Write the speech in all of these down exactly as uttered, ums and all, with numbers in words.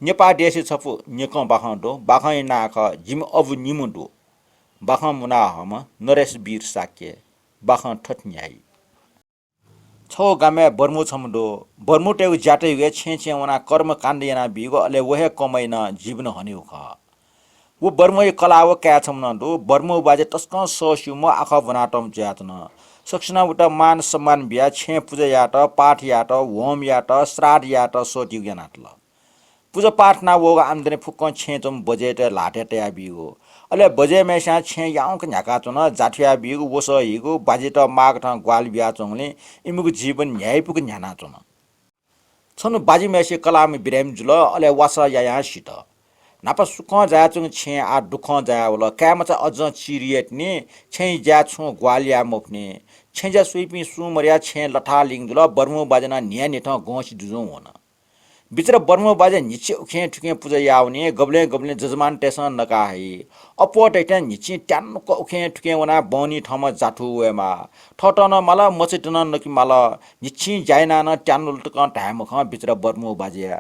नेपाः देशय् छपु न्यकं बाखं दु। बाखंया नां खः जिमि अबु निम्ह दु। बाखं मुना हःम्ह नरेश वीर शाक्य। बाखं थथे न्ह्याइ। छगू गामय् बर्मु छम्ह दु। बर्मुतय्गु ज्यात हे छेँ छेँ वनाः कर्मकाण्ड यानाबीगु, अले व हे कमाइ नं जीवन हनीगु खः। व बर्मुया कलाः व काय् छम्ह नं दु। बर्मु बाजे तसकं सःस्यूम्ह, आखः ब्वनातःम्ह जुयाच्वन। सकसिनं वयात मान सम्मान बियाः छेँय् पुजा यायेत, पाठ यायेत, होम यायेत, श्राद्ध यायेत सःतीगु यानातल। पुजा पाठ याना वःगु आम्दानी फुक्कं छेँय् च्वंम्ह बज्य्‌यात ल्हातय् तयाबीगु। अले बज्य्‌म्हय्‌सिनं छेँ याउँक न्ह्याकाच्वन, जाथुयाबीगु, वसः हीगु, बाजेत माःकथं ग्वाहालि बियाच्वंगुलिं इमिगु जीवन न्ह्याइपुक न्ह्यानाच्वन। छन्हु बाजेम्हय्‌सिया कलाःम्ह बिरामी जुल, अले वासः यायां सित। न्हापा सुखं जायाच्वंगु छेँ आः दुःखं जायावल। काय्‌मचा अझं चिरिया तिनि, छेँया ज्याय् छुं ग्वाहालि याये मफुनि। छेँज्या स्वइपिं सुं मदयाः छेँ लथालिङ जुल। बर्मु बाजे नं न्हियान्हिथं गंसि जुजुं वन। बिचरा बर्मु बाजे न्हिच्छि उखें थुखें पुजा याःवनी, गबलें गबलें जजमानतय्‌सं नका हइ। अप्वः तइथें न्हिच्छि त्यानुक उखें थुखें वनाः बहनी थःम्हं जाथु वयेमाः। थःत नं माल, मचाइत नं नके माल। न्हिच्छि ज्या यानाः नं त्यानुल तकं धाये मखं बिचरा बर्मु बाजे।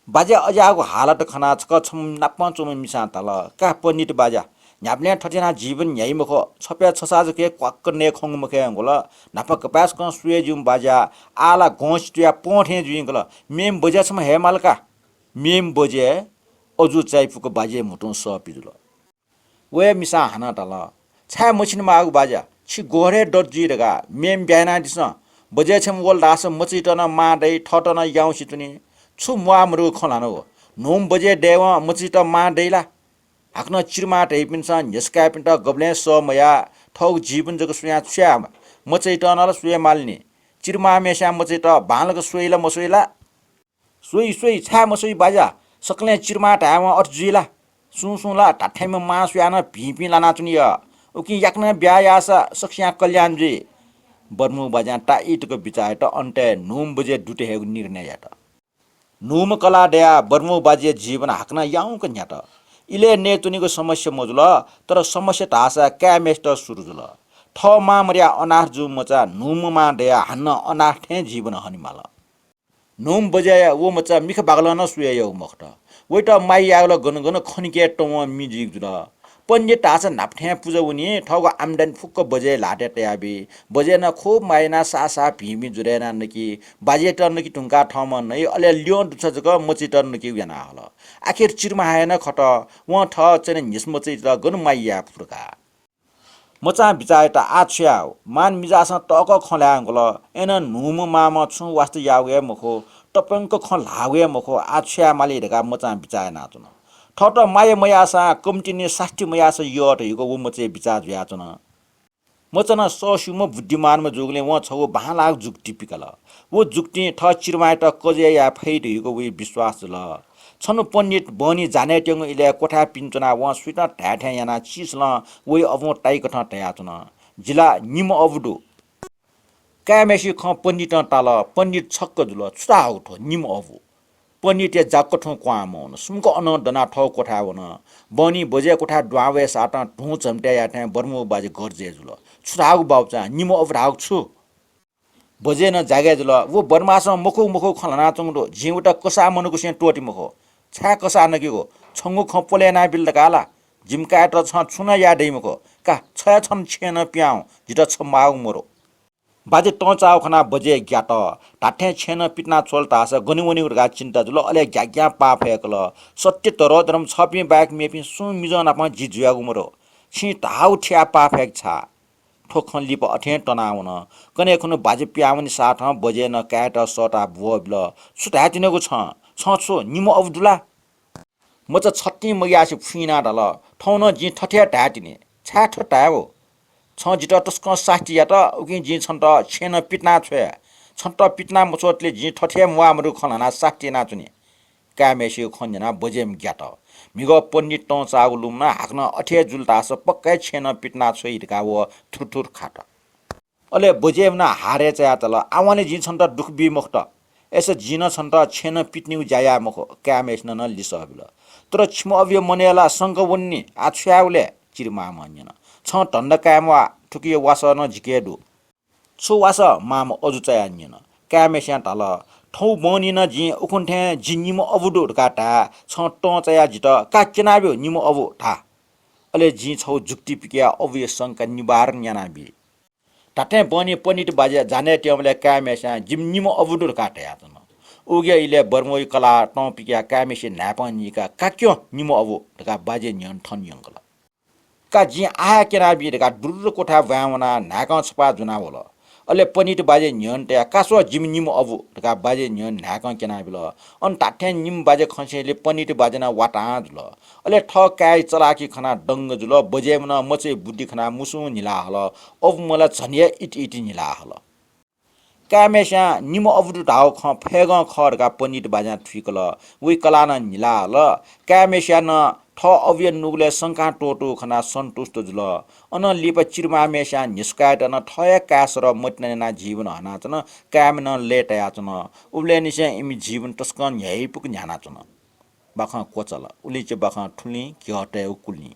बाजे अज्याःगु हालत खनाः छकः छम्ह नापं च्वंम्ह मिसां धाल, का पण्डित बाज्या, न्ह्याबलें थथे यानाः जीवन न्ह्याइ मखु। छपय् छसाः जक हे क्वाक्क नये खंगु मखय् धुंकल। न्हापा गपाय्‌सकं स्वये ज्यूम्ह बाज्या, आः ला गंसि तुयाः प्वँ थें जुइधुंकल। मेम्ह बज्या छम्ह हये माल का। मेम्ह बज्या अजू चायापुक बाज्या म्हुतुं सःपि जुल। वया मिसां हानं धाल, छाय् मछिने माःगु बाज्या, छि ग्वहरय् दत जुइ धकाः मेम्ह ब्याहा यानादिसँ। बज्या छम्ह वल धाःसा मचाइत नं मां दइ, थःत नं याउँसे च्वनी। छु म्वाः मदुगु खँ ल्हानागु? न्हूम्ह बज्या दयेवं मचाइत मां दइ ला? हाकनं चिर्मां धइपिन्सं न्ह्यसः काय्‌पिन्त गबलें सः मयाः थःगु जीवन जक स्वयां छु याये? मचाइत नं ला स्वये माल नि। चिर्मांम्हय्‌सिनं मचाइत बांलाक स्वइ ला मस्वइ ला? स्वइ, स्वइ, छाय् मस्वइ बाज्या? सकलें चिर्मां धायेवं अथे जुइ ला? सुं सुं ला धात्थेंम्ह मां स्वयाः नं भिंपिं लानाच्वनी यः। उकिं याकनं ब्याहा याःसा सकसियां कल्याण जुइ। बर्मु बाज्यां ताःई तक बिचाः यात, अन्तय् न्हूम्ह बज्या दुत हयेगु निर्णय यात। न्हूम्ह कलाः दयाः बर्मु बाज्याया जीवन हाकनं याउँक न्ह्यात। इलय् नयेत्वनेगु समस्या मजुल, तर समस्या धाःसा काय्‌म्हय्‌सित सुरु जुल। थः मां मदयाः अनाथ जूम्ह मचा न्हूम्ह मां दयाः हानं अनाथ थें जीवन हनेमाल। न्हूम्ह बज्याया व मचा मिखा बाकलं नं स्वये याःगु मखुत। वयात माया यायेगु ला गन गन खनिकय् तवं मि जुइगु जुल। पण्डित धाःसा न्हापा थें पुजा वनी, थःगु आम्दानी फुक्क बज्याया ल्हातय् तयाबी। बज्यां नं खुब माया यानाः साः साः भिंभिं जुरय् यानाः नकी। बाज्यायात नके धुंकाः थःम्हं नइ, अले ल्यं दुछा जक मचाइत नकेगु याना हल। आखिर चिर्मां हे नं खत। वं थः च्वने न्हिसः मचाइत गन माया याये फु धकाः। मचां बिचाः यात, आः छु याये? मान मिजासं तःकः खँ ल्हाये धुंकल। अय्‌नं न्हूम्ह मांम्ह छुं वास्ता याःगु हे मखु, तप्यंक खँ ल्हाःगु हे मखु। आः छु याये माली धकाः मचां बिचाः यानाच्वन। थःत माया मयाःसां कम्तिनि सास्ती मयाःसा यः धइगु व मचाया बिचाः जुयाच्वन। मचा नं सःस्यूम्ह बुद्धिमानम्ह जूगुलिं वं छगू बांलाःगु जुक्ति पिकल। व जुक्तिं थः चिर्मांयात कजय् याये फइ धइगु वया विश्वास जुल। छन्हु पण्डित बहनी जानातःगु इलय् क्वथाय् पिने च्वनाः वं सुयातं धाये थें यानाः चिसलं वया अबुं ताइकथं धयाच्वन, जि ला निम्ह अबु दु। काय्‌म्हय्‌सिगु खँ पण्डितं ताल। पण्डित छक्क जुल। छु धाःगु थ्व निम्ह अबु? पण्डितया जाकथुं क्वहां मवन। सुम्क अनं दनाः थःगु क्वथाय् वन। बहनी बज्याया क्वथाय् दुहां वये सातं धुं झम्टय् याये थें बर्मु बाज्या गर्जय् जुल। छु धाःगु बाउचां? निम्ह अबु धाःगु छु? बज्यां नं जागय् जुल। व बर्मासं मखु मखु खँ ल्हानाच्वंगु दु। जिं वयात कसाः मनकुसें त्वःते मखु। छाय् कसाः नकेगु? छंगु खँ प्वले यानाबिल धकाः ला? जिमि काय्‌यात छं छुं नं याये दइ मखु। का, छ हे छन छेँनं पिहां हुँ, जितः छ माःगु मदु। बाज्या तं चाःगु खनाः बज्याया ग्यात। धात्थें छेँनं पितिना छ्वल धाःसा गन वनेगु धकाः चिन्ता जुल। अले ग्याग्यां पाः फय्‌कल। सत्य धरोधर्म छःपिं बाहेक मेपिं सुं मिजं नाप जि जुयागु मदु। छिं धाःगु थियाः पाः फय्‌के छाः। थ्व खँ लिपा अथें तनावन। कन्हय् खुन्हु बाज्या पिहां वने साथं बज्यां नं काय्‌यात सःताः ब्वः बिल। छु धाये तिनिगु छं? छं छु निम्ह अबु दु ला? मचा छतिं मग्यासे फुइनाः धाल, थौं नं जिं थथे हे धाये तिनि। छाय् थथे धायेगु? छं जितः तसकं सास्ती यात, उकिं जिं छन्त छेँनं पितिना छ्वये। छन्त पितिना मछ्वःतले जिं थथे हे म्वाःमदुगु खँ ल्हानाः सास्ती यानाच्वने। काय्‌म्हय्‌सिगु खँ न्यनाः बज्याम्ह ग्यात। म्हिगः पण्डित तं चाःगु लुमनाः हाकनं अथे हे जुल धाःसा पक्का हे छेँनं पितिना छ्वइ धकाः व थुरथुर खात। अले बज्याम्ह नं हारय् चायाः धाल, आवंलि जिं छन्त दुःख बी मखुत। अय्‌सा जिं नं छन्त छेँनं पितिनेगु ज्या याये मखु। काय्‌म्हय्‌सिनं नं लिसः बिल। तर छिम्ह अबुया मनय् ला शंका वनी नि, आः छु यायेगु ले? चिरिमांम्हं न्यन। छं धन्दा काये म्वाः, थुकिया वासः नं जिके हे दु। छु वासः? मांम्ह अजू चायाः न्यन। काय्‌म्हय्‌सिनं धाल, थौं बहनी नं जिं उखुन्थें जि निम्ह अबु दु धकाः धाये, छं तं चायाः जितः का क्यनाब्यु निम्ह अबु धा। अले जिं छगू जुक्ति पिकयाः अबुया शंका निवारण यानाबी। धात्थें बहनी पनित बाज्या जानाय् त्यंबलय् काय्म्हय्स्यां जिमि निम्ह अबु दु धकाः धयाच्वन। उकिया इलय् बर्मया कलाः तं पिकयाः काय्म्हय्सिया न्हाय्पं नीकाः का क्यँ निम्ह अबु धकाः बाज्या न्ह्यःने थन यंकल। का जिं आः हे क्यनाबी धकाः दुर्र क्वथाय् ब्वाँय् वनाः न्हाय्कं छपाः ज्वनावल। अले पनित बाज्या न्ह्यःने तयाः का स्व जिमि निम्ह अबु धकाः बाज्या न्ह्यःने न्हाय्कं क्यनाबिल। अन धात्थें निम्ह बाज्या खंसेंलि पनित बाज्या नं वातां जुल। अले थः काय्या चलाखी खनाः दंग जुल। बज्याइम्हं नं मचाया बुद्धि खनाः मुसुं न्हिला हल। अबुम्ह ला झन हे इति इति न्हिला हल। काय्म्हय्स्यां निम्ह अबु दु धाःगु खँ फय्गं खः धकाः पनित बाज्यां थुइकल। वया कलाः नं न्हिला हल। काय्म्हय्स्यां नं थः अबुया नुगलय् शंकां त्वःतूगु खनाः सन्तुष्ट जुल। अनं लिपा चिरुमाःम्हय्स्यां न्हिसुकाय्त नं थः हे काय् सरह मतिना यानाः जीवन हनाच्वन। काय्म्ह नं लय्तायाच्वन। उबलय्निसें इमि जीवन तसकं न्ह्याइपुक न्ह्यानाच्वन। बाखं क्वचाल। उलिंचे बाखं थुलिं, घ्यः तयेगु कुलिं।